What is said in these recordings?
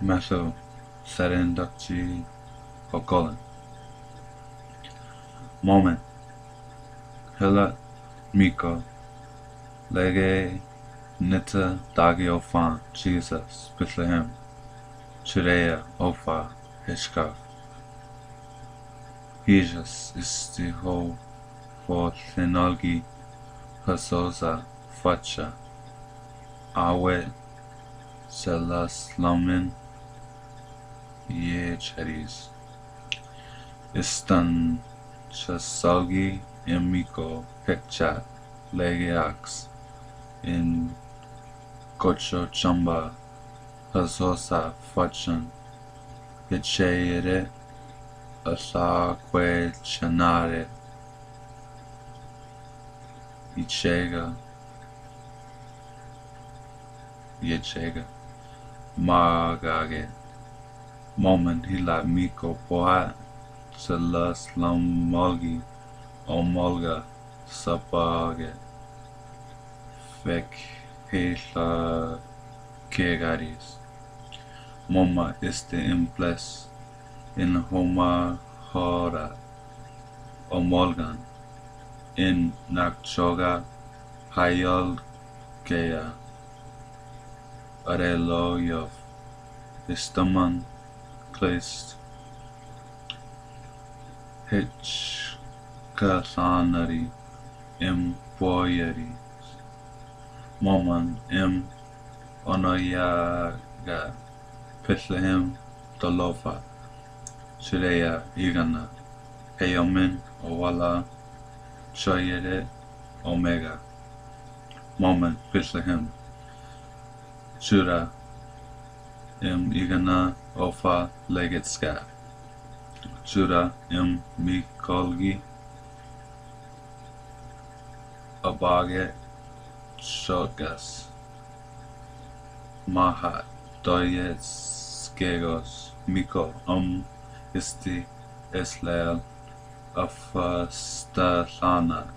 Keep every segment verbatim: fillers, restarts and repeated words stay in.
Matu, Saturday, October. Moment. Hilat Miko, lege nita dagi ofan Jesus, Bethlehem, Judea, ofa, H K F. Jesus istiho fo thenalgi hasosa facha. Awe selas lamin ye chadis. Istan chasalgi emiko hekcha lege aks in kocho chamba hasosa fachan. Icheyere asa kwe chanare. Ichega. Ichega. Magage. Moment hilat Miko pohat selas lamalgi omolga sapage. Fek hela kegaris. Moma este emples in homa hora omolgan in nakchoga hayal kea. Arelo yof istaman Christ. Hich kasanari em poyeri. Moman em onoyaga Bethlehem tolofa. Judea igana. Heyomen owala choyere omega. Moman Bethlehem. Juda em igana ofa legetska. Juda em mikolgi abage chogas. Mahat doyet skegos Miko om isti eslel afasta lana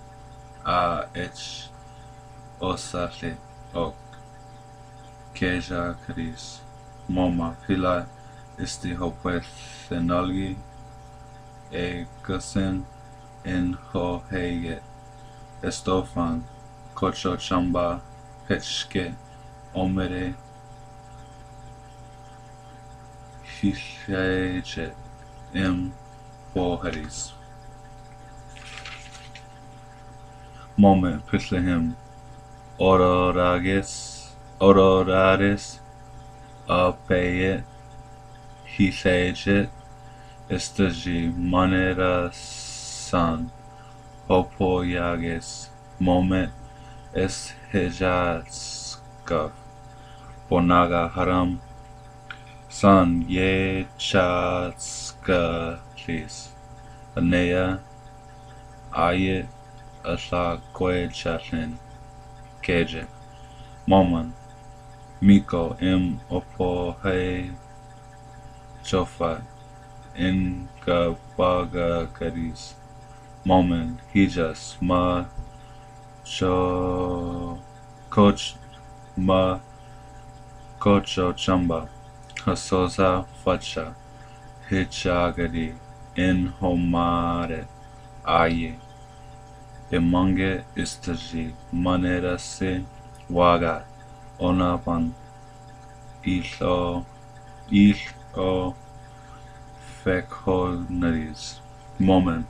a ech osale ok. Keja Kris. Moma pila isti hopwe thenalgi e kasen en ho hege estofan kocho chamba hechke omere hiheche em poheris. Mome Bethlehem. Ororages, ororares, apeye, hiseje, estaji manera san, hopoyages, mome, es hejatskaf, bonaga haram, san ye chatskalis, anea, aye, asakwe chatlen, keje, moman, Miko em opohe chofat, en kapaga kadis, moman, hijas, ma, cho, koch, ma, kocho chamba, hasosa facha, hichagadi, en homare, aye. Emange istaji, manera se, waga, onapan, ilo, ilo, fekho nadis, momen,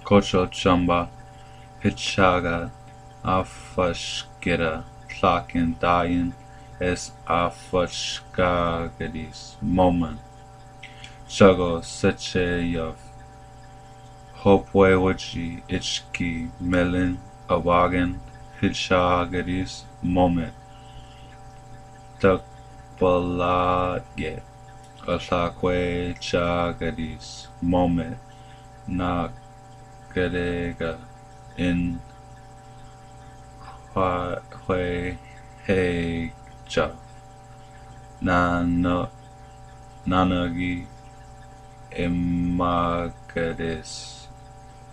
kocho chamba, hichaga, afashkera, tlakin, dayin, es afashkagadis, momen. Chago seche yof. Hopwe wachi ichki melin awagen hichagadis momen. Takpalatge asakwe chagadis momen. Nakarega in hwe, hwe, hecha. Nana, nanagi emagades.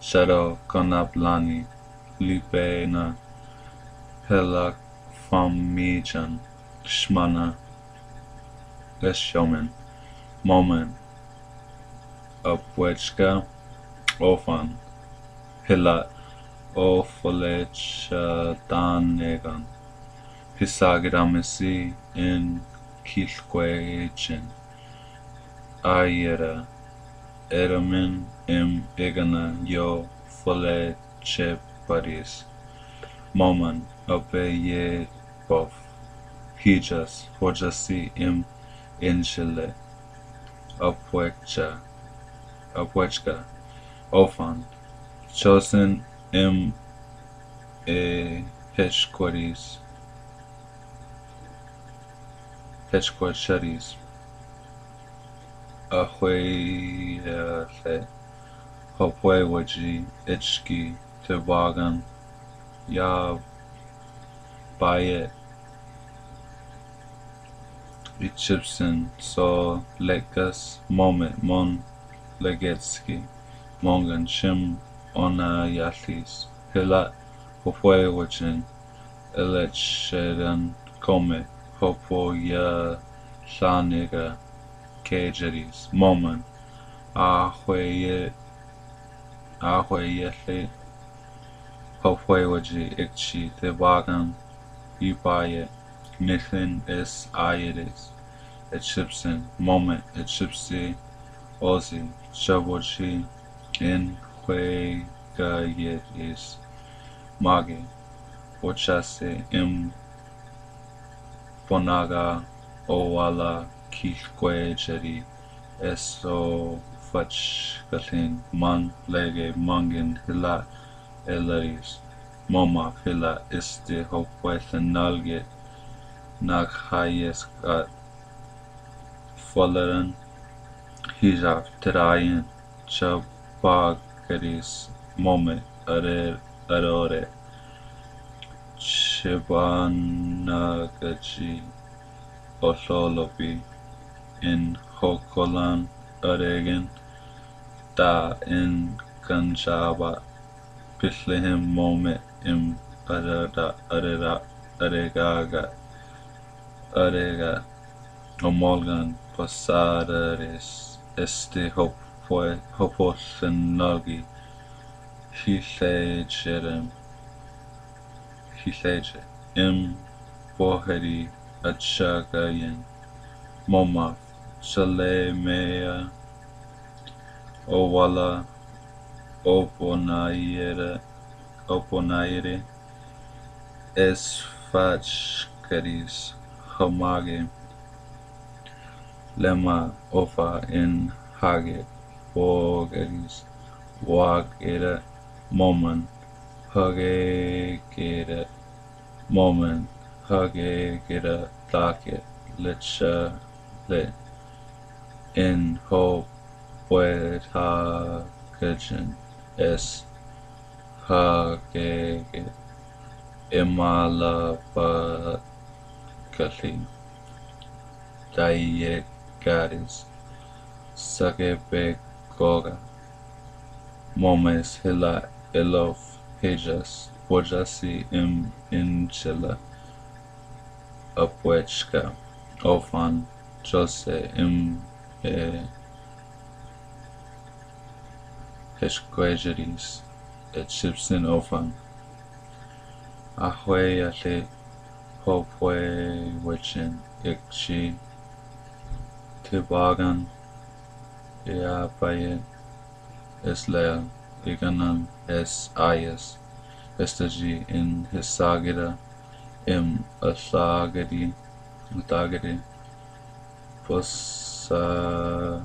Shado konaplani. Lipena. Helak famijan. Shmana. Esyomen, momen, apwechka, ofan, hilat, ofolechetanegan, hisagidamasi in kilkwejen, ayera, edamin im igana yo fole chepatis. Momen, apeyet bof, hijas, hojasi im inchile, apwechka, apwechka, ofan, chosen im e hechkwetis, hechkwechetis, ahweyele, hopweweji, ichki, tibagan, ya payet, ichipsin, so, lekas, momen, mon, legetski, mongan, shim, ona, yalis, hilat, hopwewejen, elechedan, kome, hopwoya, laniga, kejeris, momen, ahweye, ahweyele, hopweweji, ikchi, tibagan, ipayet, nithin, es, ayeris, ichipsin, momen, ichipsi, osi, chabochi, in, hwegayeris, magi, ochase, im, ponaga, owala, kilkwejeri, eso, fachkalin, man, lege, mangin, hilat, elaris, moma, hilat, este, hopwe, thenalge, naghayeskat, folaran, hijaf, terayen, chapagaris, momen, are, arore, chibanagaji, ololopi, in, hokolan, aregen, ta, in, kanchaba, Bethlehem, momen, im, arada, arera, aregaga, arega, omolgan, pasadaris, este, hopwe, hopothenagi, hilejerem, hileje, im, poheri, achagayen, momaf, chalemea, owala, oponayere, oponayere, esfachkaris, hamage, lema, ofa, in, hage, bogaris, wagere, momen, hagegere, momen, hagegere, take, lechale, in, hopwetagajen, es, hagege, imalapakali, dayekaris, sakepekoga, momes, hilat, elof, hijas, wojasi, im, inchela, apwechka, ofan, jose, im, e, hechkwejeris, ichipsin, ofan, ahweyale, hopwewejen, ikchi, tibagan, iapayet, islea, iganan, es, ayes, estaji, in, hisagida, im, athagadi, athagadi, posa,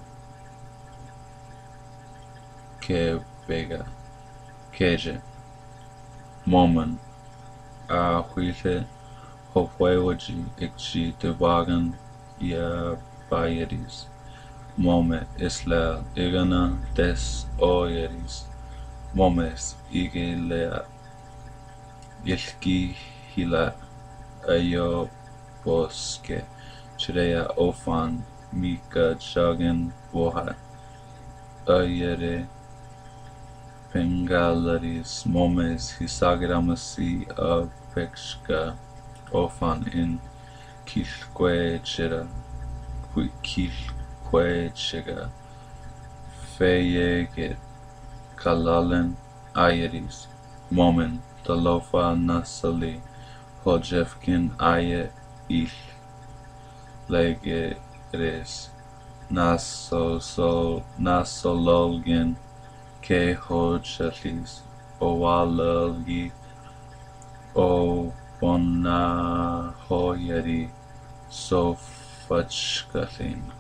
kepega, keje, momen, ahwile, hopweweji, ikchi, tibagan, iapayeris, mome, islea, igana, des, oyeris, momes, igelea, ilki, hila, ayoposke, chirea, ofan, mika, chagen, woha, ayere, pengalaris, momes, hisagidamasi, apwechka, ofan, in, kilkwejera, kilkuetšega, feyeket kalalan ayadis, mumin, talofar nasali, hojefken aya illegedis, nasololgen kehojadis, oalalgi, obunnahojadi, sofachkalin.